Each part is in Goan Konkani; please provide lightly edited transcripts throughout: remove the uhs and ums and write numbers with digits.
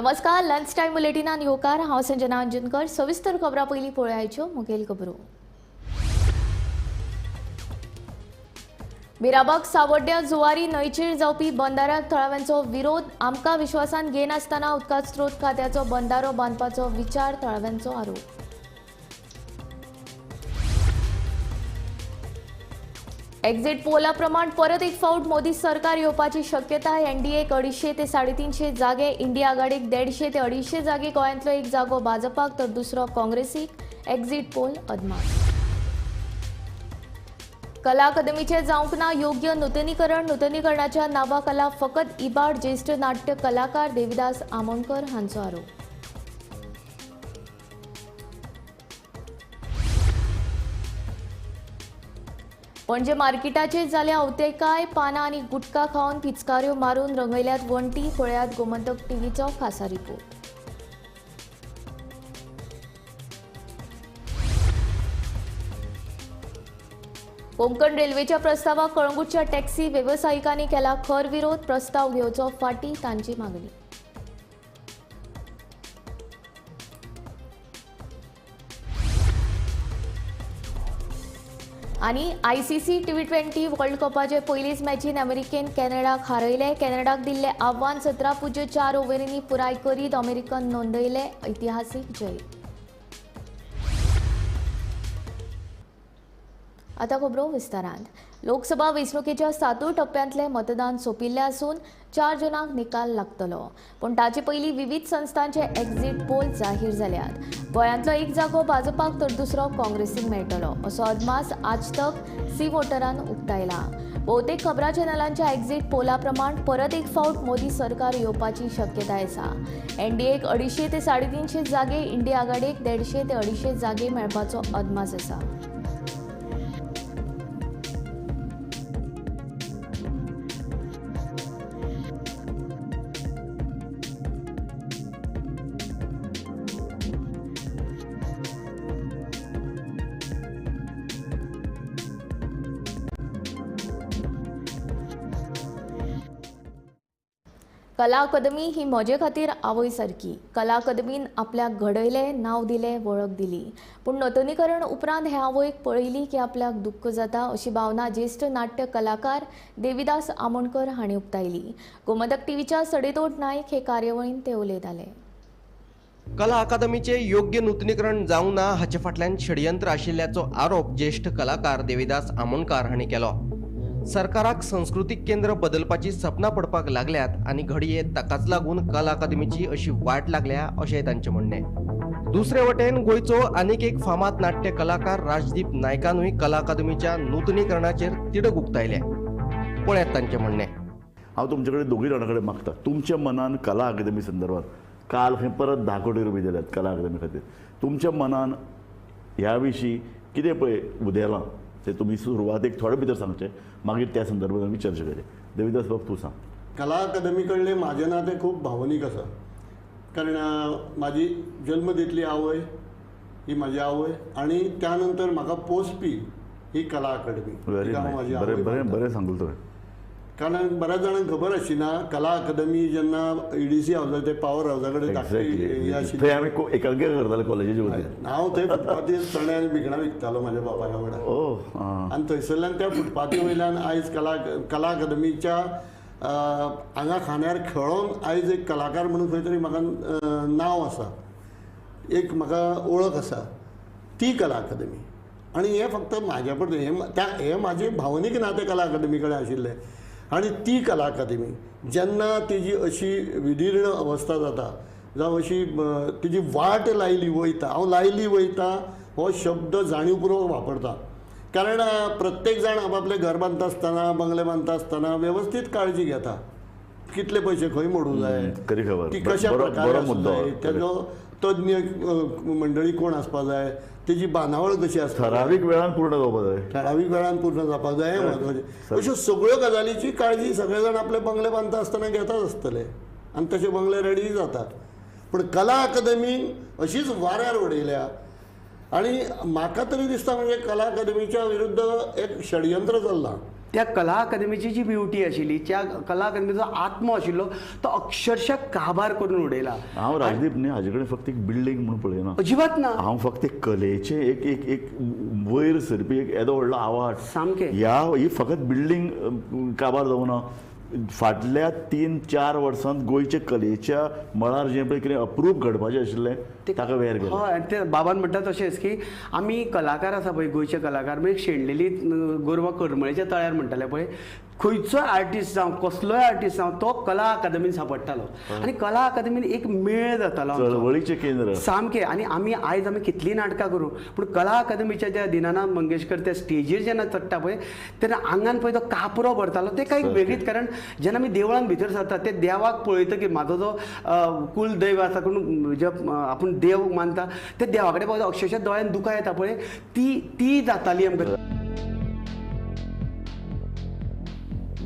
नमस्कार, लंच टायम बुलेटिनान येवकार. हांव संजना अंजनकर. सविस्तर खबरां पयलीं पळयाच्यो मुखेल खबरो. मिराबाग सावड्ड्या जुवारी न्हंयचेर जावपी बंदाऱ्याक थळाव्यांचो विरोध. आमकां विश्वासान घेनासतना उदका स्रोत खात्याचो बंदारो बांदपाचो विचार, थळाव्यांचो आरोप. एक्झिट पोला प्रमाण परत एक फावट मोदी सरकार येवपाची शक्यताय. एनडीएक 250 ते 350 जागे, इंडिया आघाडीक 150 ते 250 जागे. गोंयांतलो एक जागो भाजपाक तर दुसरो काँग्रेसीक. एक्झिट पोल अदमास. कला अकादमीचे जावंक ना योग्य नुतनीकरण. नुतनीकरणाच्या नांवा कला फकत इबाड. ज्येष्ठ नाट्य कलाकार देविदास आमोणकर हांचो आरोप. पणजे मार्केटाचेर जाल्या अवतेकाय. पानां आनी गुटखा खावन पिचकाऱ्यो मारून रंगयल्यात वण्टी. पळयात गोमंतक टीव्हीचो खासा रिपोर्ट. कोंकण रेल्वेच्या प्रस्तावाक कळंगूटच्या टॅक्सी वेवसायिकांनी केला खर विरोध. प्रस्ताव घेवचो फाटीं तांची मागणी. आनी आयसीसी T20 world कपाचे पयलीच मॅचीन अमेरिकेन कॅनडाक हारयले. कॅनडाक दिल्ले आव्हान 17.04 ओव्हरींनी पुराय करीत अमेरिकन नोंदयले ऐतिहासीक जैत. आतां खबरो विस्तारान. लोकसभा वेंचणुकेच्या 7 टप्प्यांतले मतदान सोंपिल्लें आसून 4 जुनाक निकाल लागतलो. पूण ताचे पयलीं विविध संस्थांचे एक्झिट पोल जाहीर जाल्यात. गोंयांतलो एक जागो भाजपाक तर दुसरो काँग्रेसीक मेळटलो असो अदमास आज तक सी वोटरान उक्तायला. भोवतेक खबरां चॅनलांच्या एक्झिट पोला प्रमाण परत एक फावट मोदी सरकार येवपाची शक्यताय आसा. एनडीएक 250 ते 350 जागे, इंडिया आघाडीक 150 ते 250 जागे मेळपाचो अदमास आसा. कला अकादमी ही म्हजे खातीर आवय सारकी. कला अकादमीन आपल्याक घडयलें, नांव दिलें, वळख दिली. पूण नुतनीकरण उपरांत हे आवयक पळयली की आपल्याक दुख्ख जाता अशी भावना ज्येष्ठ नाट्य कलाकार देविदास आमोणकर हांणी उक्तायली. गोमंतक टीव्हीच्या सडेतोड नायक हे कार्यावळीन ते उलयताले. कला अकादमीचे योग्य नुतनीकरण जावंक ना हाचे फाटल्यान षडयंत्र आशिल्ल्याचो आरोप ज्येष्ठ कलाकार देविदास आमोणकार हांणी केलो. सरकाराक संस्कृतीक केंद्र बदलपाची सपनां पडपाक लागल्यात आनी घडये ताकाच लागून कला अकादमीची अशी वाट लागल्या अशें तांचें म्हणणें. दुसरे वटेन गोंयचो आनीक एक फामाद नाट्य कलाकार राजदीप नायकानूय कला अकादमीच्या नुतनीकरणाचेर तिडक उक्तायल्या. पळयात तांचें म्हणणें. हांव तुमचे कडेन दोगूय जाणां कडेन मागता, तुमच्या मनान कला अकादमी संदर्भात काल खंय परत 10 कोटी रुपया दिल्यात कला अकादमी खातीर, तुमच्या मनान ह्या विशीं कितें पळय उदेलां ते तुमी सुरवातेक थोडे भितर सांगचे, मागीर त्या संदर्भात आमी चर्चा करूया. देविदास बाब तूं सांग. कला अकादमी कडले म्हाजें नातें खूब भावनीक आसा, कारण म्हाजी जल्म दितली आवय ही म्हाजी आवय आनी त्या नंतर म्हाका पोसपी ही कला अकादमी. बरें बरें सांगलें तुवें. कारण बऱ्याच जाणांक खबर आशिना कला अकादमी जेन्ना ईडीसी हावजा ते पावर हावजा कडेन थंय आमी एकांकी करताले कॉलेजीचे वतीन. हांव थंय फुटपाथीर चणे आनी भिकणां विकतालो म्हाज्या बापाय वांगडा आनी थंयसरल्यान त्या फुटपाथी वयल्यान आयज कला अकादमीच्या आंगा खांद्यार खेळोन आयज एक कलाकार म्हणून खंय तरी म्हाका नांव आसा, एक म्हाका वळख आसा, ती कला अकादमी. आनी हें फक्त म्हाज्या पुरतें हें म्हाजें भावनीक नातें कला अकादमी कडेन आशिल्लें. आनी ती कला अकादमी जेन्ना तेजी अशी विदीर्ण अवस्था जाता जावं अशी तेजी वाट लायली वयता, हांव लायली वयता हो शब्द जाणीवपूर्वक वापरता, कारण प्रत्येक जाण आपआपलें घर बांदता आसतना बंगले बांदता आसतना वेवस्थीत काळजी घेता, कितले पयशे खंय मोडूंक जाय, ती कशा प्रकारे आसूंक जाय, तेजो तज्ञ मंडळी कोण आसपा जाय, तेजी बांदावळ कशी आसता, ठरावीक वेळान पूर्ण जावपाक जाय, ठरावीक वेळान पूर्ण जावपाक जाय हें म्हत्वाचें. अश्यो सगळ्यो गजालीची काळजी सगळे जाण आपले बंगले बांदता आसतना घेताच आसतले आनी तशे बंगले रेडी जातात. पूण कला अकादमीन अशीच वाऱ्यार उडयल्या आनी म्हाका तरी दिसता म्हणजे कला अकादमीच्या विरुद्ध एक षडयंत्र चल्लां. त्या कला अकादमीची जी ब्युटी आशिल्ली, त्या कला अकादमीचो आत्मो आशिल्लो तो अक्षरशः काबार करून उडयला. हांव राजदीप न्ही हाजे कडेन फक्त एक बिल्डींग म्हणून पळयना, अजिबात ना. हांव फक्त एक कलेचें एक एक एक वयर सरपी एक येदो व्हडलो आवाज सामकें. ह्या ही फकत बिल्डींग काबार जावना, फाटल्या 3-4 वर्सांत गोंयच्या कलेच्या मळार जें पळय कितें अप्रूप घडपाचें आशिल्लें ताका वेर गेलें. हय, आनी ते बाबान म्हणटा तशेंच की आमी कलाकार आसा पळय, गोंयचे कलाकार म्हणजे शेणलेली गोरवां करमळेच्या तळ्यार म्हणटाले पळय, खंयचोय आर्टिस्ट जावं कसलोय आर्टिस्ट जावं तो कला अकादमीन सांपडटालो आनी कला अकादमीन एक मेळ जातालो, चळवळीचें केंद्र सामकें. आनी आमी आयज आमी कितलीं नाटकां करूं पूण कला अकादमीच्या ज्या दिनानाथ मंगेशकर त्या स्टेजीर जेन्ना चडटा पळय तेन्ना आंगान पळय तो कापरो भरतालो, ते कांय वेगळीच. कारण जेन्ना आमी देवळान भितर सरता ते देवाक पळयता की म्हाजो जो कुलदैव आसा, कोण जे आपूण देव मानता ते देवा कडेन पळयता अक्षरशः दोळ्यान दुकां येता पळय, ती ती जाताली आमकां.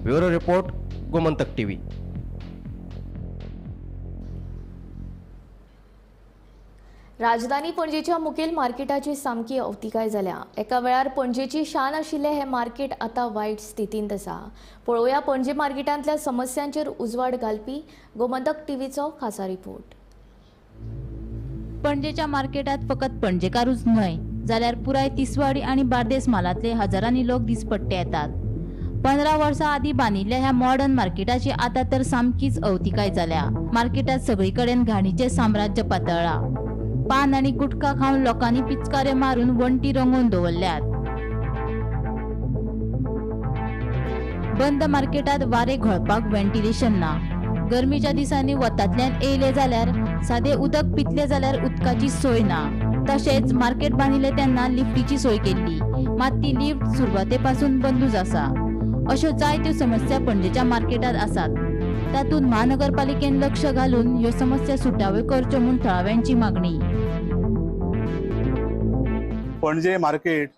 Bureau report, Gomantak TV. राजधानी पणजेच्या मुखेल मार्केटाची सामकी अवतिकाय जाल्या. एका वेळार पणजेची शान आशिल्लें हें मार्केट आतां वायट स्थितींत आसा. पळोवया पणजे मार्केटांतल्या समस्यांचेर उजवाड घालपी गोमंतक टीव्हीचो खासा रिपोर्ट. पणजेच्या मार्केटात फकत पणजेकारूच न्हय जाल्यार पुराय तिसवाडी आनी बार्देस म्हालांतले हजारांनी लोक दिसपट्टे येतात. 15 वर्सां आदीं बांदिल्ल्या ह्या मॉडर्न मार्केटाची आतां तर सामकीच अवतिकाय जाल्या. मार्केटात सगळी कडेन घाणीचें साम्राज्य पातळ्ळां. पान आनी गुटखा खावन लोकांनी पिचकारे मारून वण्टी रंगोवन दवरल्यात. बंद मार्केटात वारें घोळपाक व्हेंटिलेशन ना. गरमीच्या दिसांनी वतांतल्यान येयले जाल्यार सादें उदक पितले जाल्यार उदकाची सोय ना. तशेंच मार्केट बांदिल्लें तेन्ना लिफ्टीची सोय केल्ली, मात ती लिफ्ट सुरवाते पासून बंदूच आसा. अश्यो जायत्यो समस्या पणजेच्या मार्केटात आसात. तातूंत महानगरपालिकेन लक्ष घालून ह्यो समस्या सुटाव्यो करच्यो म्हूण थळाव्यांची मागणी. पणजे मार्केट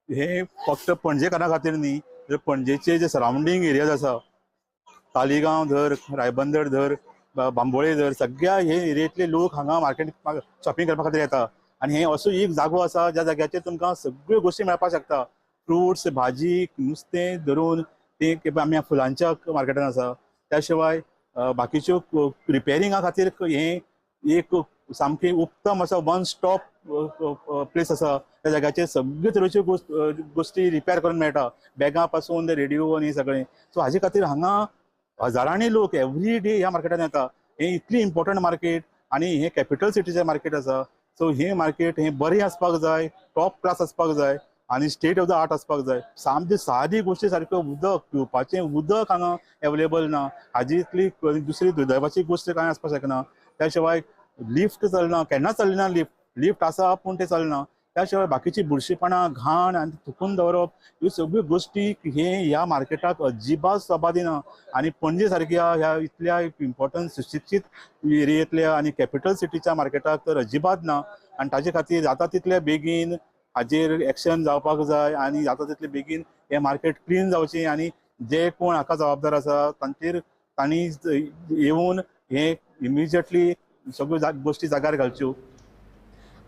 हे फक्त पणजेकारां खातीर न्ही, तर पणजेचे जे सरावंडींग एरियाज आसा, तालिगांव धर, रायबंदर धर, बांबोळे धर, सगळ्या हे एरियेंतले लोक हांगा मार्केट शॉपिंग करपा खातीर येता. आनी हे असो एक जागो आसा ज्या जाग्याचेर तुमकां सगळ्यो गोश्टी मेळपाक शकता. फ्रुट्स, भाजी, नुस्तें धरून ते आमी फुलांच्या मार्केटान आसा. त्या शिवाय बाकीच्यो रिपेरिंगा खातीर हे एक सामकें उत्तम असो वन स्टॉप प्लेस आसा. त्या जाग्याचेर सगळे तरेच्यो गोश्टी रिपेर करून मेळटा, बॅगां पासून रेडिओ आनी सगळें. सो हाजे खातीर हांगा हजारांनी लोक एवरी डे ह्या मार्केटान येता. हें इतली इम्पॉर्टंट मार्केट आनी हें कॅपिटल सिटीचें मार्केट आसा. सो हें मार्केट हें बरें आसपाक जाय, टॉप क्लास आसपाक जाय आनी स्टेट ऑफ the art आसपाक जाय. सामकी सादी गोश्टी सारक्यो उदक पिवपाचें उदक हांगा एवेलेबल ना, हाजी इतली दुसरी दुर्दैवाची गोश्ट कांय आसपाक शकना. त्या शिवाय लिफ्ट चलना, केन्ना चलना ना लिफ्ट, लिफ्ट आसा पूण तें चलना. त्या शिवाय बाकीची बुरशीपणां, घाण आनी थुकून दवरप, ह्यो सगळ्यो गोश्टी हे ह्या मार्केटाक अजिबात सोबा दिना. आनी पणजे सारक्या ह्या इतल्या इम्पॉर्टंट सुशिक्षीत एरियेंतल्या आनी कॅपिटल सिटीच्या मार्केटाक तर अजिबात ना. आनी ताजे खातीर जाता तितले बेगीन हाजेर एक्शन जावपाक जाय आनी जाता तितले बेगीन हें मार्केट क्लीन जावचें आनी जे कोण हाका जबाबदार आसा तांचेर तांणी येवन हें इमिजिएटली सगळ्यो गोश्टी जाग्यार घालच्यो.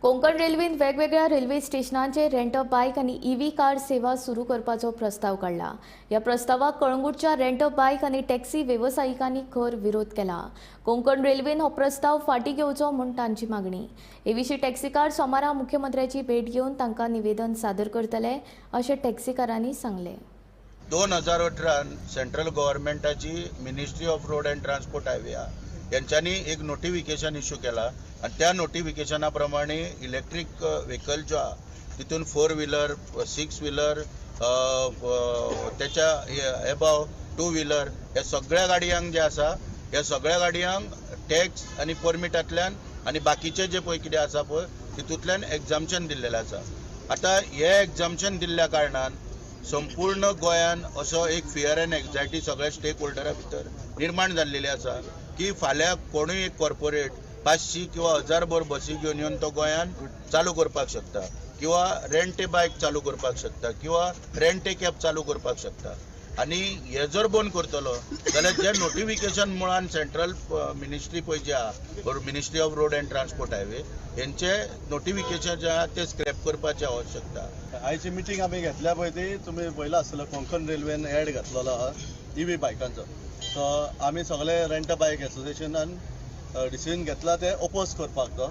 कोंकण रेल्वेन वेगवेगळ्या रेल्वे स्टेशनांचेर रेंट अ बायक आनी ईव्ही कार सेवा सुरू करपाचो प्रस्ताव काडला. ह्या प्रस्तावाक कळंगूटच्या रेंट अ बायक आनी टॅक्सी वेवसायिकांनी खर विरोध केला. कोंकण रेल्वेन हो प्रस्ताव फाटीं घेवचो म्हूण तांची मागणी. हे विशीं टॅक्सीकार सोमारा मुख्यमंत्र्याची भेट घेवन तांकां निवेदन सादर करतले अशें टॅक्सीकारांनी सांगलें. 2018 सेंट्रल गव्हर्मेंटाची ministry of road and transport highway यांच्यांनी एक नोटिफिकेशन इश्यू केला आनी त्या नोटिफिकेशना प्रमाणे इलेक्ट्रीक व्हेकल जो आहा तितून 4 व्हिलर, 6 व्हिलर, त्याच्या एबाव 2 व्हिलर ह्या सगळ्या गाडयांक जे आसा ह्या सगळ्या गाडयांक टॅक्स आनी परमिटांतल्यान आनी बाकीचे जे पळय कितें आसा पळय तितूंतल्यान एग्जामशन दिल्लेलें आसा. आतां हे एग्जामशन दिल्ल्या कारणान संपूर्ण गोंयान असो एक फियर एंड एन्जायटी सगळ्या स्टेक होल्डरा भितर निर्माण जाल्लेली आसा की फाल्यां कोणूय एक कॉर्पोरेट 500 किंवा 1000 बसी घेवन येवन तो गोंयान चालू करपाक शकता किंवा रेंट ए बायक चालू करपाक शकता किंवा रेंट ए कॅब चालू करपाक शकता. आनी हे जर बंद करतलो जाल्यार जे नोटिफिकेशन मुळान सेंट्रल मिनिस्ट्री पळय जी आहा ministry of road and transport highway हेंचे नोटिफिकेशन जे आहा ते स्क्रॅप करपाची आवश्यकता. आयची मिटींग आमी घेतल्या पळय ती तुमी पळयला आसतलो कोंकण रेल्वेन एड घातलेलो आहा ईव्ही बायकांचो. सो आमी सगळे रेंट अ बायक एसोसिएशनान डिसिजन घेतला ते ओपोज करपाक तो,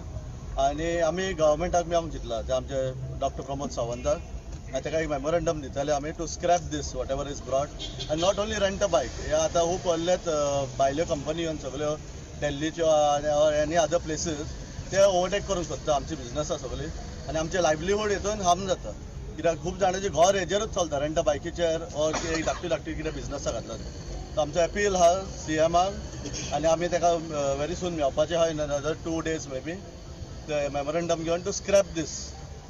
आनी आमी गव्हर्मेंटाक मेळोंक चिंतला ते आमचे डॉक्टर प्रमोद सावंताक, आनी ताका एक मेमोरंडम दितले आमी to scrap this whatever is brought. आनी not only rent a bike, हे आतां खूब व्हडलेच भायल्यो कंपनी येवन सगळ्यो दिल्लीच्यो आनी एनी अदर प्लेसीस ते ओवरटेक करूंक सोदता आमची बिजनसा सगळी, आनी आमचे लायवलीहूड हितून हार्म जाता. कित्याक खूब जाणांचें घर हेजेरूच चलता, रेंट अ बायकीचेर ऑर एक धाकटी धाकटी कितें बिजनसा घातला. सो आमचो अपील आहा सी एमाक, आनी आमी ताका व्हेरी सून मेळपाचें आहा in another 2 days maybe, ते मेमोरंडम घेवन टू स्क्रॅप दीस.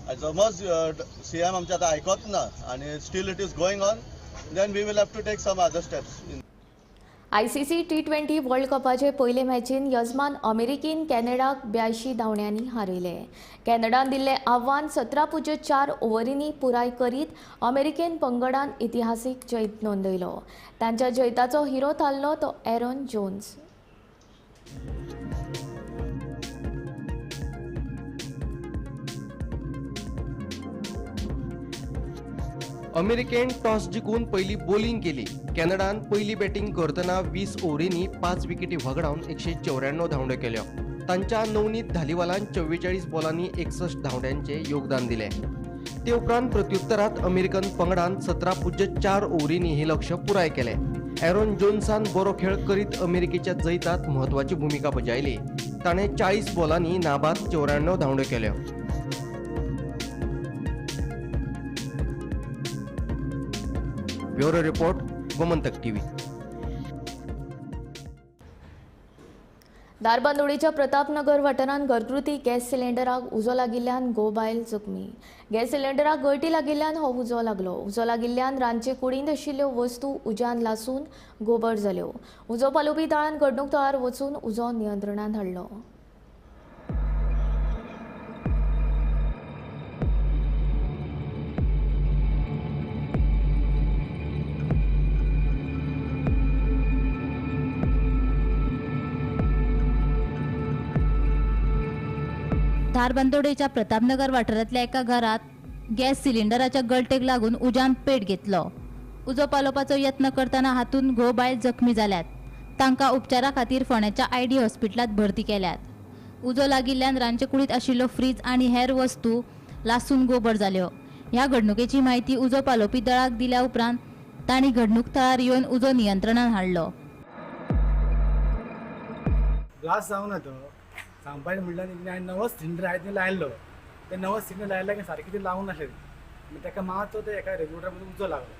आनी समज सी एम आमचें आतां आयकोच ना आनी still it is going on, then we will have to take some other steps. ICC T20 world कपाचे पयले मॅचीन यजमान अमेरिकेन कॅनडाक 82 धांवड्यांनी हारयले. कॅनडान दिल्लें आव्हान 17.4 ओव्हरींनी पुराय करीत अमेरिकेन पंगडान इतिहासीक जैत नोंदयलो. तांच्या जैताचो हिरो थारलो तो एरॉन जोन्स. अमेरिकेन टॉस जिखून पयली बॉलिंग केली. कॅनडान पयली बॅटिंग करतना 20 ओव्हरींनी 5 विकेटी व्हगडावन 194 धांवड्यो केल्यो. तांच्या नवनीत धालिवालान 44 बॉलांनी 61 धांवड्यांचे योगदान दिलें. ते उपरांत प्रत्युत्तरात अमेरिकन पंगडान 17.4 ओव्हरींनी हे लक्ष पुराय केलें. एरॉन जोन्सान बरो खेळ करीत अमेरिकेच्या जैतात म्हत्वाची भुमिका बजायली. ताणें 40 बॉलांनी नाबाद 94 धांवड्यो केल्यो. Bureau report, Gomantak TV. धारबांदोडेच्या Pratapnagar वाठारांत घरगुती गॅस सिलिंडराक उजो लागिल्ल्यान घोव बायल जखमी. गॅस सिलिंडराक गळटी लागिल्ल्यान हो उजो लागलो. उजो लागिल्ल्यान रांदचे कुडींत आशिल्ल्यो वस्तू उज्यान लासून गोबर जाल्यो. उजो पालोवपी दळान घडणूक थळार वचून उजो नियंत्रणांत हाडलो. धारबांदोडेच्या प्रतापनगर वाठारांतल्या एका घरात गॅस सिलिंडराच्या गळटेक लागून उज्यान पेट घेतलो. उजो पालोवपाचो यत्न करतना हातूंत घोव बायल जखमी जाल्यात. तांकां उपचारा खातीर फोंड्याच्या आयडी हॉस्पिटलांत भरती केल्यात. उजो लागिल्ल्यान रांदचे कुडींत आशिल्लो फ्रीज आनी हेर वस्तू लासून गोबर जाल्यो. ह्या घडणुकेची म्हायती उजो पालोवपी दळाक दिल्या उपरांत तांणी घडणूक थळार येवन उजो नियंत्रणात हाडलो. ब्लास्ट जावना तो सांगपाचें म्हणल्यार हांवें नवोच सिलिंडर हांवें तें लायलो, ते नवोच सिलिंडर लायले की सारकें तें लावूंक नासलें, मागीर ताका मातसो ते एका रेग्युलेटर मदीं उजो लागलो,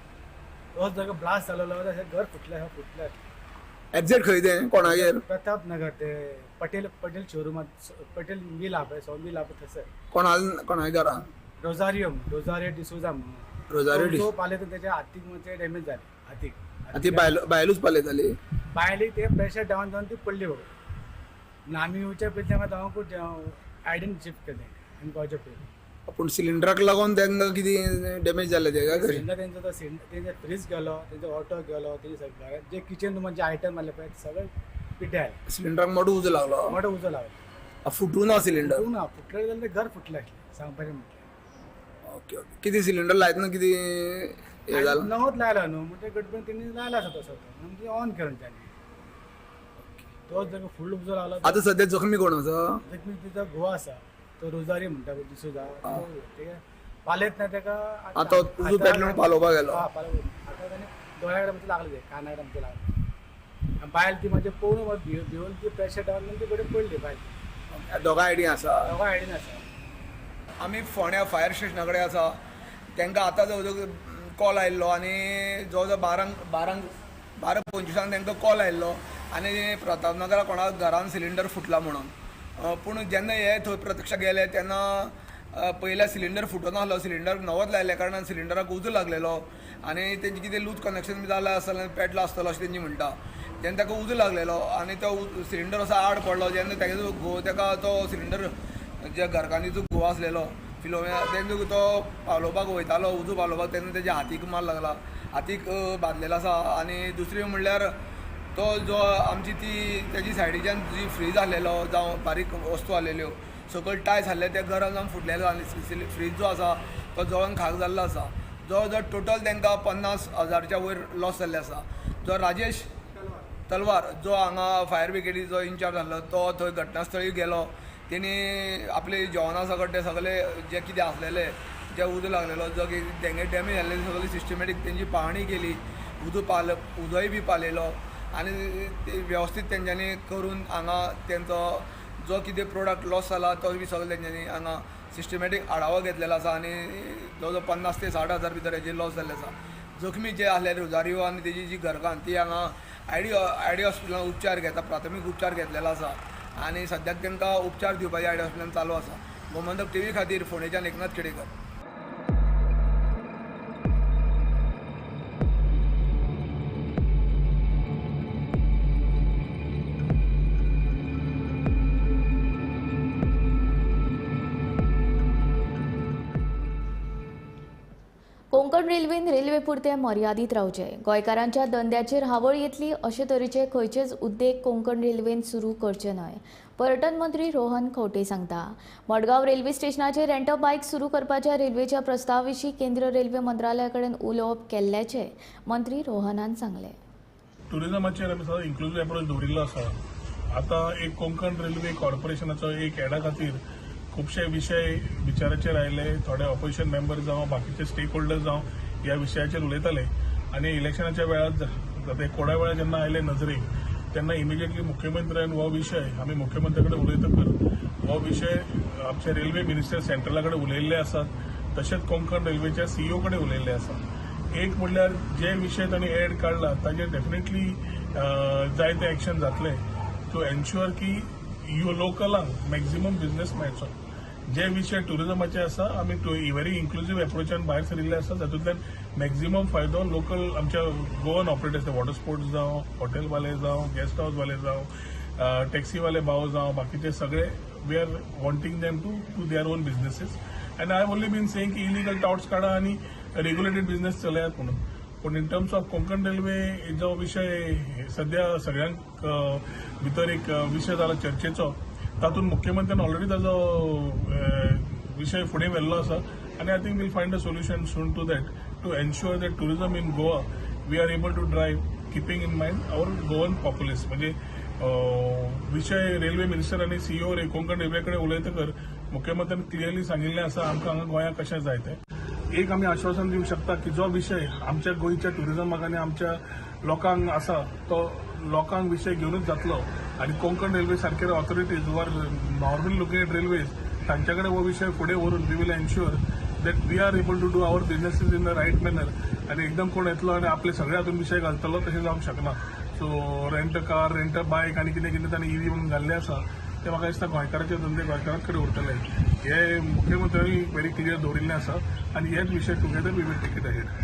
तोच जागो ब्लास्ट जालो, अशें घर फुटलें फुटलें. एग्जॅक्ट खंय तें कोणागेर? प्रताप नगर ते पटेल पटेल शोरुमात, पटेल मिल आहा पळय, सो मिल आहा पळय थंयसर. कोणाल्या घरा? रोजारियो, रोजारियो डिसोजा म्हणून. रोजारियो तो पालयता तेच्या हातीक मातशें डॅमेज जालें, हातीक. ती बायलूच पालयताली? बायलेक ते प्रेशर डावन जावन ती पडली बाबा. आमी येवच्या पयलीं तांकां हांव आयडीन शिफ्ट केलें आमी गांवच्या पयलीं. पूण सिलिंडराक लागून तांकां कितें डॅमेज जालें तें काय? सिलिंडर तेंचो तो सिलिंडर तेंचो फ्रीज गेलो, तेंचो ऑटो गेलो, तेंचे सगळे घरांत जे किचन रुमान जे आयटम आसले पळय सगळे पिड्ड्यार आयले. सिलिंडराक मोटो उजो लागलो? मोटो उजो लागलो. फुटूं ना सिलिंडर? फुटूं ना, फुटलें जाल्यार घर फुटलें आसलें सांगपाचें म्हटल्यार. Okay okay. कितें सिलिंडर लायतना कितें हें जालें? नवोच लायलो न्हू, म्हणटकीर गडबडीन तेणी लायला आसा तसो तो, म्हणजे ऑन करून ताणें तोच जागो फुल उजो लागलो. आतां सद्या जखमी कोण आसा? जखमी तिचो घोव आसा, तो रोजारी म्हणटा पळय डिसोजा, ते पालयत ना ताका. आतां उजो पेटलो पालोवपाक गेलो? आतां ताणें दोळ्या कडेन आमच्या लागलें, काना कडेन आमच्या लागलें. बायल ती मातशें पळोवन भिवन ती प्रेशर डावन ती कडेन पडली बायल. दोगां आयडीन आसा? दोगां आयडीन आसा. आमी फोंड्या फायर स्टेशना कडेन आसा. तांकां आतां जवळ जवळ कॉल आयिल्लो आनी जवळ जवळ 12:25 तांकां कॉल आयिल्लो आनी प्रतापनगरा कोणा घरान सिलिंडर फुटला म्हणून. पूण जेन्ना हे थंय प्रत्यक्ष गेले तेन्ना पयल्या सिलिंडर फुटोनासलो, सिलिंडर नवोच लायल्या कारणान सिलिंडराक उजो लागलेलो आनी तेंचे कितें लूज कनेक्शन बी जालां आसतलें, पेटलो आसतलो अशें तेंची म्हणटा. तेन्ना ताका उजो लागलेलो आनी तो सिलिंडर असो आड पडलो. जेन्ना तेजो घोव ताका तो सिलिंडर जे घरकान्नीचो घोव आसलेलो फिलोमिना, तेन्ना तो पालोवपाक वयतालो उजो पालोवपाक, तेन्ना तेज्या हातीक मार लागला, हातीक बांदलेलो आसा. आनी दुसरें म्हणल्यार तो जो आमची ती तेजी सायडीच्यान जी फ्रीज आसलेलो जावं बारीक वस्तू आसलेल्यो सकयल टायल्स आसले ते गरम जावन फुटलेलो आनी फ्रीज जो आसा तो जळोन खाक जाल्लो आसा. जवळ जवळ टोटल तांकां 50,000च्या वयर लॉस जाल्ले आसा. जो राजेश तलवार जो हांगा फायर ब्रिगेडीचो इन्चार्ज आसलो तो थंय घटनास्थळी गेलो. तेणी आपले जेवणा सकट ते सगळे जे कितें आसलेले जे उजो लागलेलो जो की तेंगे डॅमेज जाल्ले सगळी सिस्टमॅटीक तेंची पाहणी केली. उजोय बी पालयलो आनी ते वेवस्थीत तेंच्यांनी करून हांगा तेंचो जो कितें प्रोडक्ट लॉस जाला तो बी सगळो तेंच्यांनी हांगा सिस्टमॅटीक आढावो घेतलेलो आसा आनी जवळ जवळ 50 ते 60 हजार भितर हेजे लॉस जाल्ले आसा. जखमी जे आसले रोजारियो आनी तेजी जी घरकान्न ती हांगा आयडी हॉस्पिटलान उपचार घेता, प्राथमीक उपचार घेतलेलो आसा आनी सद्याक तांकां उपचार दिवपाचे आयडी हॉस्पिटलान चालू आसा. गोमंतक टीव्ही खातीर फोंडेच्यान एकनाथ खेडेकर. कोंकण रेल्वेन रेल्वे पुरते मर्यादीत रावचे, गोंयकारांच्या धंद्याचेर हावळ येतली अशे तरेचे खंयचेच उद्देग कोंकण रेल्वेन सुरू करचे न्हय, पर्यटन मंत्री रोहन खंवटे सांगता. मडगांव रेल्वे स्टेशनाचेर रेंट अ बायक सुरू करपाच्या रेल्वेच्या प्रस्तावा विशीं केंद्रीय रेल्वे मंत्रालया कडेन उलोवप केल्ल्याचें मंत्री रोहनान सांगलें. टुरिजमाचेर आमी सदांच इन्क्लुजीव एप्रोच दवरिल्लो आसा. आतां एक कोंकण रेल्वे कॉर्पोरेशनाचो एक एडा खातीर खुबशे विशय विचाराचेर आयले. थोडे ऑपोजिशन मेंबर जावं बाकीचे स्टेक होल्डर जावं ह्या विशयाचेर उलयताले आनी इलेक्शनाच्या वेळार कोडा वेळार जेन्ना आयले नजरेक तेन्ना इमिजिएटली मुख्यमंत्र्यान हो विशय आमी मुख्यमंत्र्या कडेन उलयतकर हो विशय आमचे रेल्वे मिनिस्टर सेंट्रला कडेन उलयल्ले आसात, तशेंच कोंकण रेल्वेच्या सीईओ कडेन उलयल्ले आसात. एक म्हणल्यार जे विशय तांणी एड काडला ताजेर डेफिनेटली जायते एक्शन जातले टू एन्श्युअर की यो लोकलांक मॅक्झिमम बिझनेस मेळचो. जे विशय टुरिजमाचे आसा आमी व्हेरी इन्क्लुजीव एप्रोचान भायर सरिल्ले आसा, तातूंतल्यान मॅक्झिमम फायदो लोकल आमच्या गोवन ऑपरेटर्स, वॉटर स्पोर्ट्स जावं, हॉटेलवाले जावं, गेस्ट हावसवाले जावं, टॅक्सीवाले भाव जावं, बाकीचे सगळे we are wanting them to do their own businesses. And I have only been saying की इलिगल टाउट्स काडा आनी रेग्युलेटेड बिझनेस चलयात म्हणून. पूण in terms of Konkan railway जो विशय सद्या सगळ्यांक भितर एक विशय जाला चर्चेचो, तातूंत मुख्यमंत्र्यान ऑलरेडी ताजो विशय फुडें व्हेल्लो आसा आनी I think we'll find a solution soon to that to ensure that tourism in Goa we are able to drive keeping in mind our Goan populace. म्हणजे विशय रेल्वे मिनिस्टर आनी सीईओ कोंकण रेल्वे कडेन उलयतकर मुख्यमंत्र्यान क्लियरली सांगिल्लें आसा आमकां हांगा गोंयांत कशें जाय तें. एक आमी आश्वासन दिवंक शकता की जो विशय आमच्या गोंयच्या टुरिजमाक आनी आमच्या लोकांक आसा तो लोकांक विशय घेवनूच जातलो आनी कोंकण रेल्वे सारके authorities who are normally looking at railways तांच्या कडेन हो विशय फुडें व्हरून we will ensure that we are able to do our businesses in the right manner. आनी एकदम कोण येतलो आनी आपले सगळे हातून विशय घालतलो तशें जावंक शकना. So rent a car, rent a bike आनी कितें कितें तांणी इव्ही म्हणून घाल्लें आसा ते म्हाका दिसता गोंयकाराचे धंदे गोंयकारांच कडेन उरतले हे मुख्यमंत्र्यांनी व्हेरी क्लियर दवरिल्लें आसा आनी हेच विशय together we will take it ahead.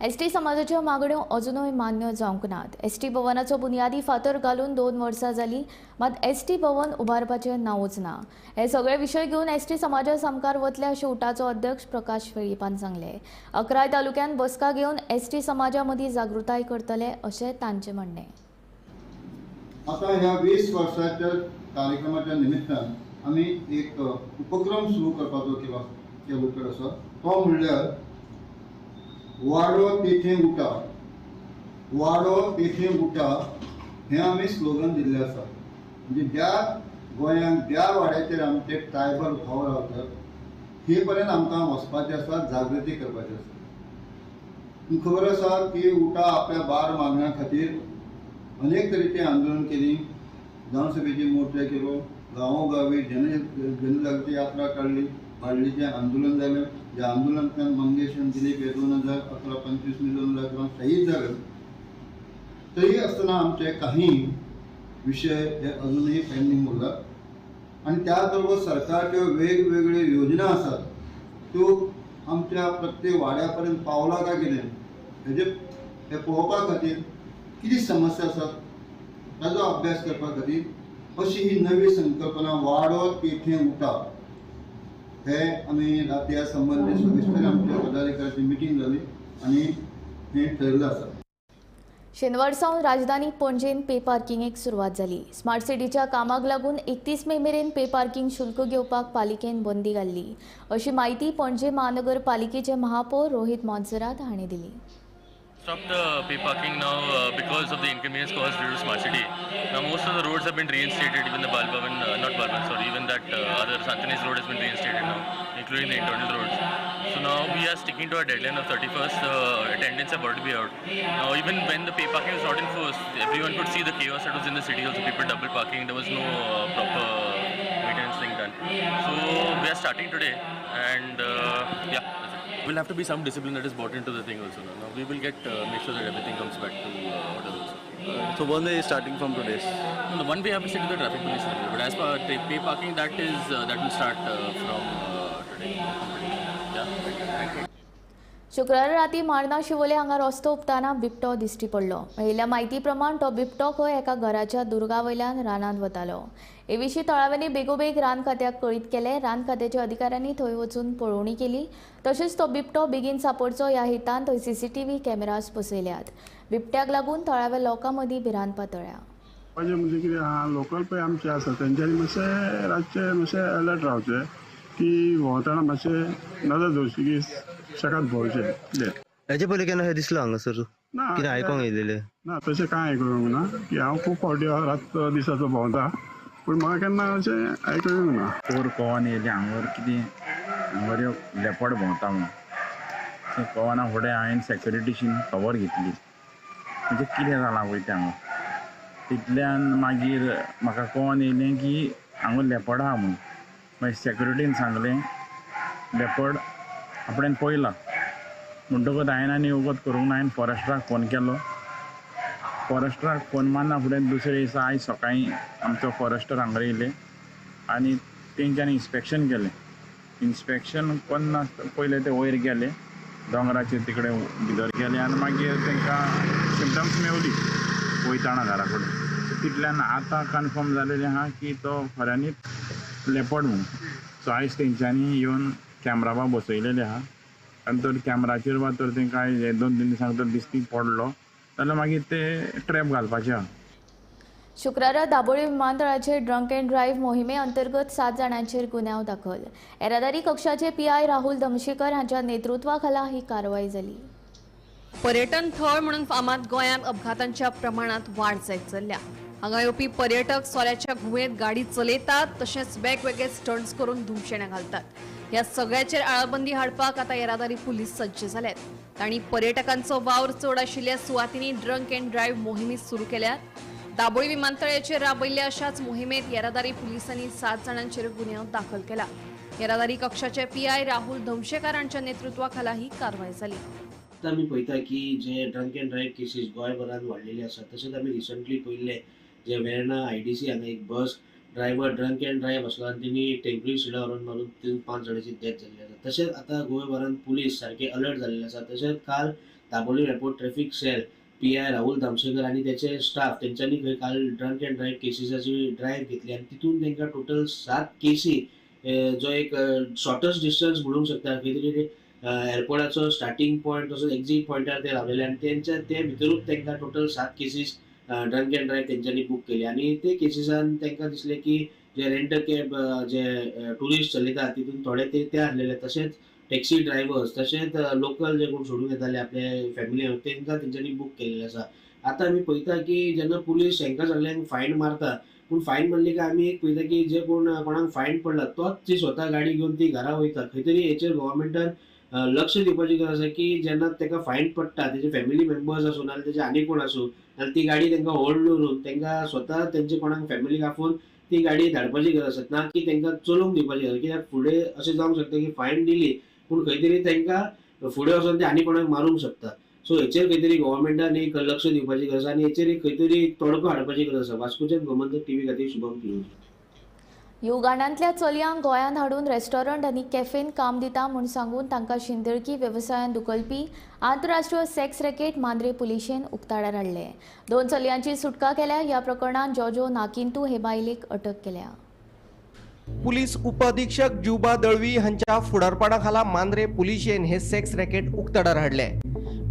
ST समाजाच्यो मागण्यो अजुनूय मान्य जावंक नात. एसटी भवनाचो बुन्यादी फातर घालून 2 वर्सां जालीं, मात एसटी भवन उबारपाचें नांवूच ना. हे सगळे विशय घेवन एसटी समाजा सामकार वतले अशें उटाचो अध्यक्ष प्रकाश वेळीपान सांगलें. 11 तालुक्यांत बसका घेवन एसटी समाजा मदीं जागृताय करतले अशें तांचें म्हणणें. आतां ह्या 20 वर्साच्या कार्यक्रमाच्या निमित्तान आमी एक उपक्रम सुरू करपाचो केलो आसा, तो म्हणल्यार वाडो तेथे उठा, वाडो तेथे उठा हें आमी स्लोगन दिल्लें आसा. म्हणजे ज्या गोंयांत ज्या वाड्याचेर आमचे ट्रायबल भाव रावतात थंय पर्यंत आमकां वचपाचें आसा, जागृती करपाची आसा. तुमकां खबर आसा की उठा आपल्या 12 मागण्यां खातीर अनेक तरेचें आंदोलन केली, विधानसभेचे मोर्चा केलो, गांवोगावी जनजागृती यात्रा काडली, बार्लीचें आंदोलन जालें, ज्या आंदोलनांतल्यान मंगेश आनी दिलीप हे 2011 25 मे 2011 शहीद जाले. तरी आसतना आमचे काही विशय हे अजूनही पेंडींग उरलात आनी त्याच बरोबर सरकारच्यो वेगवेगळ्यो योजना आसात त्यो आमच्या प्रत्येक वाड्या पर्यंत पावला काय कितें हेजे हे पळोवपा खातीर कितें समस्या आसात ताजो अभ्यास करपा खातीर अशी ही नवी संकल्पना वाडो तेथे उठा हे आमी राती ह्या संबंदी सविस्तर आमच्या पदाधिकाऱ्याची मिटींग जाली आनी हें ठरयल्लें आसा. शेनवार सावन राजधानी पणजेन पे पार्किंगेक सुरवात जाली. स्मार्ट सिटीच्या कामाक लागून 31 मे मेरेन पे पार्किंग शुल्क घेवपाक पालिकेन बंदी घाल्ली, अशी म्हायती पणजे महानगरपालिकेचे महापौर रोहित मोन्सेरात हांणी दिली. Stop the pay parking now because of the inconvenience caused due to Smart City. Now most of the roads have been reinstated, even the Balbhavan, not Balbhavan, sorry, even that other Santinez road has been reinstated now, including the internal roads. So now we are sticking to our deadline of 31st. Attendance have already been out. Now even when the pay parking was not enforced, everyone could see the chaos that was in the city. Also, people double parking. There was no proper maintenance thing done. So we are starting today, and yeah. Will have to be some discipline that is brought into the thing also. Now we will get make sure that everything comes back to order also. So one way is starting from today. No, the one way I have to say to the traffic police, but as per pay parking, that is that will start from today. Yeah. Thank you. शुक्रारा राती मार्ना शिवोले हांगा रस्तो हुपतना बिबटो दिश्टी पडलो. मेळिल्ल्या म्हायती प्रमाण तो बिबटो खंय एका घराच्या दुर्गा वयल्यान रानांत वतालो. हे विशीं थळाव्यांनी बेगोबेग रान खात्याक कळीत केलें. रान खात्याच्या अधिकाऱ्यांनी थंय वचून पळोवणी केली. तशेंच तो बिबटो बेगीन सापडचो ह्या हेतान थंय सीसीटीव्ही कॅमेराज बसयल्यात. बिबट्याक लागून थळाव्या लोकां मदीं भिरांत पातळ्ळ्या. म्हणजे कितें आहा, लोकल पळय आमचे आसा तेंच्यांनी मातशें रातचें मातशें अलर्ट रावचें की भोंवतना मातशें नदर दवरची की शेकात भोंवचें. हेजे पयलीं केन्ना अशें दिसलां हांगासर? ना, कितें आयकोंक येयलेलें ना, तशें कांय आयकूंक ना. की हांव खूब फावटी रात दिसाचो भोंवता, पूण म्हाका केन्ना अशें आयकूंक येवंक ना. पोर कवन येयलें हांगर, कितें हांगर एक लेपड भोंवता म्हणून तें कवना फुडें हांवें सेक्युरिटीशीन खबर घेतली, म्हणजे कितें जालां पळय तें हांगा. तितल्यान मागीर म्हाका कवन येयलें की हांगा लेपड आहा म्हणून. मागीर सेक्युरिटीन सांगलें लेपड आपणें पळयला म्हणटकूच हांवें आनी वगत करूंक ना, हांवें फॉरेस्टराक फोन केलो. फॉरेस्टराक फोन मारना फुडें दुसरे दिसा आयज सकाळीं आमचो फॉरेस्टर हांगा येयले आनी तेंच्यांनी इन्स्पेक्शन केलें. इन्स्पेक्शन करना पयलें ते वयर गेले, दोंगराचेर तिकडे भितर गेले आनी मागीर तांकां सिमटम्स मेवली वयताना घरा कडेन. तितल्यान आतां कन्फर्म जालेलें आहा की तो खऱ्यांनीच लेपड म्हणून. सो आयज तेंच्यांनी येवन कॅमरा बा बसयलेले आहा आनी तर कॅमराचेर वा तर तेंकां आयज 2-3 दिसांक तर दिसती पडलो जाल्यार मागीर ते ट्रॅप घालपाचे आहा. शुक्रारा दाबोळी विमानतळाचेर ड्रंक अँड ड्रायव्ह मोहिमे अंतर्गत 7 जाणांचेर गुन्यांव दाखल. येरादारी कक्षाचे पीआय राहुल दमशेकर हांच्या नेतृत्वाखाला ही कारवाय जाली. पर्यटन थळ म्हणून फामाद गोंयांत अपघातांच्या प्रमाणात वाड जायत चल्ल्या. हांगा येवपी पर्यटक सोऱ्याच्या घुंवळेंत गाडी चलयतात, तशेंच वेगवेगळे स्टंट्स करून धुमशेणां घालतात. ह्या सगळ्याचेर आळाबंदी हाडपाक आतां येरादारी पुलीस सज्ज जाल्यात. तांणी पर्यटकांचो वावर चड आशिल्ल्या सुवातींनी ड्रंक अँड ड्रायव्ह मोहिमी सुरू केल्यात. दाबोळी विमानतळाचेर राबयल्ल्या अशाच मोहिमेत येरादारी पुलिसांनी 7 जाणांचेर गुन्यांव दाखल केला. येरादारी कक्षाचे पीआय राहुल धमशेकार हांच्या नेतृत्वाखाला ही कारवाय जाली. आतां आमी पळयता की जे ड्रंक अँड ड्रायव्ह केसीस गोंयभरांत वाडलेले आसात. तशेंच आमी रिसंटली पळयल्ले जे वेर्णा IDC हांगा एक bus driver drunk and drive आसलो आनी तेणी टेंपरी सिडा व्हरून मारून 3-5 जाणांची डेथ जाल्ली आसा. तशेंच आतां गोंयभरांत पुलीस सारके अलर्ट जाल्ले आसा. तशेंच काल Dabolim airport traffic cell PI Rahul Damshekar आनी तेचे स्टाफ तेंच्यांनी खंय काल ड्रंक अँड ड्रायव्ह केसीसाची ड्रायव्ह घेतली आनी तितून तांकां टोटल 7 केसी जो एक शॉर्टस्ट डिस्टन्स म्हणूंक शकता खंय तरी एअरपोर्टाचो स्टार्टींग पॉयंट तसोच एक्झीट पॉयंटार ते रावलेले आनी तेंच्या ते भितरूच तांकां total 7 cases drunk and drive तेंच्यांनी बूक केली. आनी ते केसीसान तांकां दिसलें की जे रेंट कॅब जे ट्युरिस्ट चलयतात तितून थोडे ते आसलेले, तशेंच टॅक्सी ड्रायव्हर्स तशेंच लोकल जे कोण सोडून येताले आपले फॅमिली तांकां तेंच्यांनी बूक केल्लें आसा. आतां आमी पळयता की जेन्ना पुलीस हांकां सगळ्यांक फायन मारता, पूण फायन मारली काय आमी एक पळयता की जे कोण कोणाक फायन पडला तोच ती स्वता गाडी घेवन ती घरा वयता. खंय तरी हेचेर गव्हर्मेंटान लक्ष दिवपाची गरज आसा की जेन्ना ताका फायन पडटा तेजे फॅमिली मेंबर्स आसूं नाजाल्यार तेजे आनी कोण आसूं नाजाल्यार ती गाडी तांकां होल्ड दवरून तांकां स्वता तेंचे कोणाक फॅमिलीक आपोवन ती गाडी धाडपाची गरज आसा, ना की तांकां चलोवंक दिवपाची गरज. कित्याक फुडें अशें जावंक शकता की फायन दिली पूण खंय तरी तांकां फुडें वचून ते आनी कोणाक मारूंक शकता. सो हेचेर खंय तरी गव्हर्मेंटान एक लक्ष दिवपाची गरज आसा आनी हेचेर एक खंय तरी तोडको हाडपाची गरज आसा. वास्कोच्यान गोमंतक टीव्ही खातीर शुभम पिळवणी. युगांडांतल्या चलयांक गोंयांत हाडून रेस्टॉरंट आनी कॅफेन काम दिता म्हूण सांगून तांकां शिंदळकी वेवसायान धुकलपी आंतरराष्ट्रीय सेक्स रॅकेट मांद्रे पुलिशेन उक्ताडार हाडलें. 2 चलयांची सुटका केल्या. ह्या प्रकरणांत जोजो नाकिंतू हे बायलेक अटक केल्या. पुलीस उपअधीक्षक जुबा दळवी हांच्या फुडारपणा खाला मांद्रे पुलिशेन हे सेक्स रॅकेट उक्ताडार हाडलें.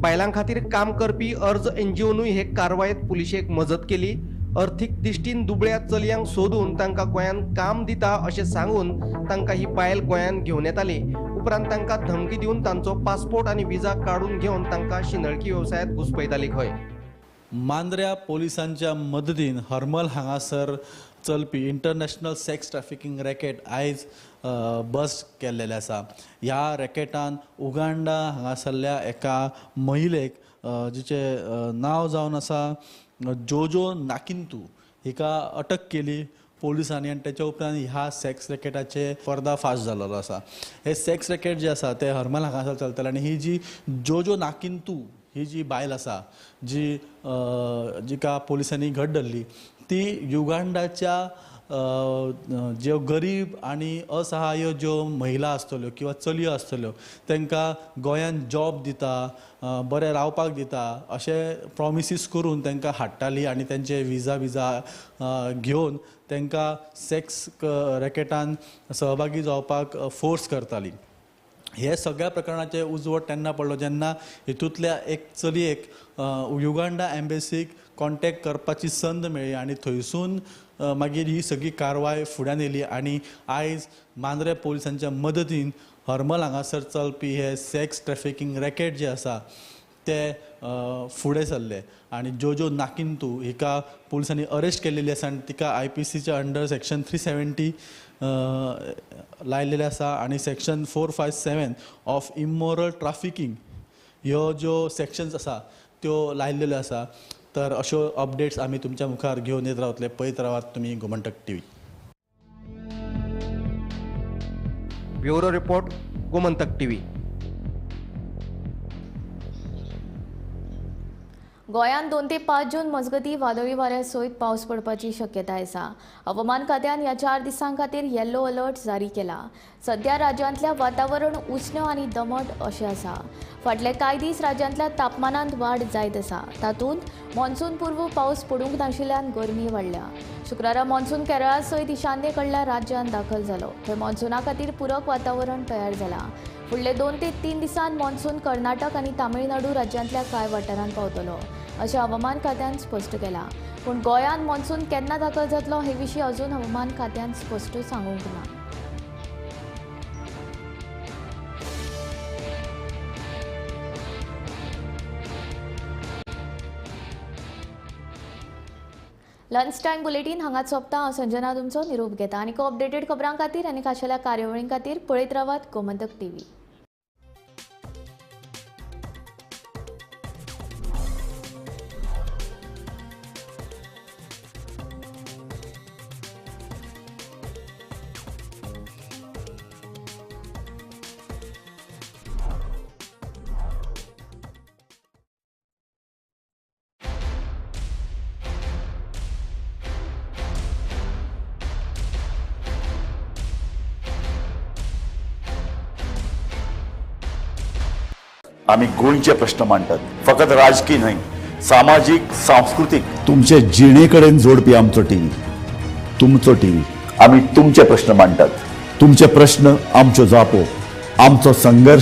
बायलां खातीर काम करपी अर्ज एनजीओनूय हे कारवायेत पुलिशेक मजत केली. अर्थीक दिश्टीन दुबळ्या चलयांक सोदून तांकां गोंयांत काम दिता अशें सांगून तांकां ही बायल गोंयांत घेवन येताली. उपरांत तांकां धमकी दिवन तांचो पासपोर्ट आनी विजा काडून घेवन तांकां शिंदळकी वेवसायांत घुसपयताली खंय. मांद्र्या पोलिसांच्या मदतीन हरमल हांगासर चलपी इंटरनॅशनल सेक्स ट्रॅफिकींग रॅकेट आयज बस्ट केल्लेलें आसा. ह्या रॅकेटान उगांडा हांगासरल्या एका महिलेक जिचें नांव जावन आसा जोजो नाकिंतू हिका अटक केली पोलिसांनी आनी तेच्या उपरांत ह्या सेक्स रॅकेटाचे पर्दाफाश जाल्लो आसा. हे सेक्स रॅकेट जे आसा ते हरमल हांगासर चलताले आनी ही जी जोजो नाकिंतू ही जी बायल आसा जी जिका पोलिसांनी घट धरली ती युगांडाच्या ज्यो गरीब आनी असहाय्य ज्यो महिला आसतल्यो किंवा चलयो आसतल्यो तांकां गोंयांत जॉब दिता, बरें रावपाक दिता अशें प्रॉमिसीस करून तांकां हाडटाली आनी तांचे विजा घेवन तांकां सेक्स रॅकेटान सहभागी जावपाक फोर्स करताली. हे सगळ्या प्रकरणाचे उजवड तेन्ना पडलो जेन्ना हितूंतल्या एक चलयेक युगांडा एम्बेसीक कॉन्टेक्ट करपाची संद मेळ्ळी आनी थंयसून मागीर ही सगळी कारवाय फुड्यान येयली आनी आयज मांद्रे पोलिसांच्या मदतीन हरमल हांगासर चलपी हे सेक्स ट्रॅफिकींग रॅकेट जे आसा ते फुडें सरले आनी जोजो नाकिंतू हिका पोलिसांनी अरेस्ट केल्लेली आसा आनी तिका आयपीसीच्या अंडर सेक्शन 370 लायलेले आसा आनी सेक्शन 457 ऑफ इमोरल ट्राफिकींग ह्यो ज्यो सेक्शन्स आसा त्यो लायलेल्यो आसा. तर अश्यो अपडेट्स आमी तुमच्या मुखार घेवन येत रावतले. पळयत रावात तुमी Gomantak TV. Bureau report, Gomantak TV. गोंयांत 2 ते 5 जून मजगती वादळी वाऱ्या सयत पावस पडपाची शक्यताय आसा. हवामान खात्यान ह्या 4 दिसां खातीर येलो अलर्ट जारी केला. सध्या राज्यांतल्या वातावरण उश्ण आनी दमट अशें आसा. फाटले कांय दीस राज्यांतल्या तापमानांत वाड जायत आसा. तातूंत मॉन्सून पूर्व पावस पडूंक नाशिल्ल्यान गरमी वाडल्या. शुक्रारा मॉन्सून केरळा सयत ईशान्ये कडल्या राज्यांत दाखल जालो. थंय मॉन्सूना खातीर पुरक वातावरण तयार जालां. फुडले 2 ते 3 दिसांत मॉन्सून कर्नाटक आनी तामिळनाडू राज्यांतल्या कांय वाठारांत पावतलो अशें हवामान खात्यान स्पश्ट केलां. पूण गोंयांत मॉन्सून केन्ना दाखल जातलो हे विशीं अजून हवामान खात्यान स्पश्ट सांगूंक ना. लंच टायम बुलेटीन हांगाच सोंपता. हांव संजना तुमचो निरोप घेता. आनी अपडेटेड खबरां खातीर आनी खाशेल्या कार्यावळीं खातीर पळयत रावात गोमंतक टीव्ही. आमी गोंयचे प्रश्न मांडटात, फकत राजकीय न्हय, सामाजीक, सांस्कृतीक, तुमचे जिणे कडेन जोडपी आमचो टीव्ही, तुमचो टीव्ही. आमी तुमचे प्रश्न मांडटात, तुमचे प्रश्न आमच्यो जापो, आमचो संघर्ष.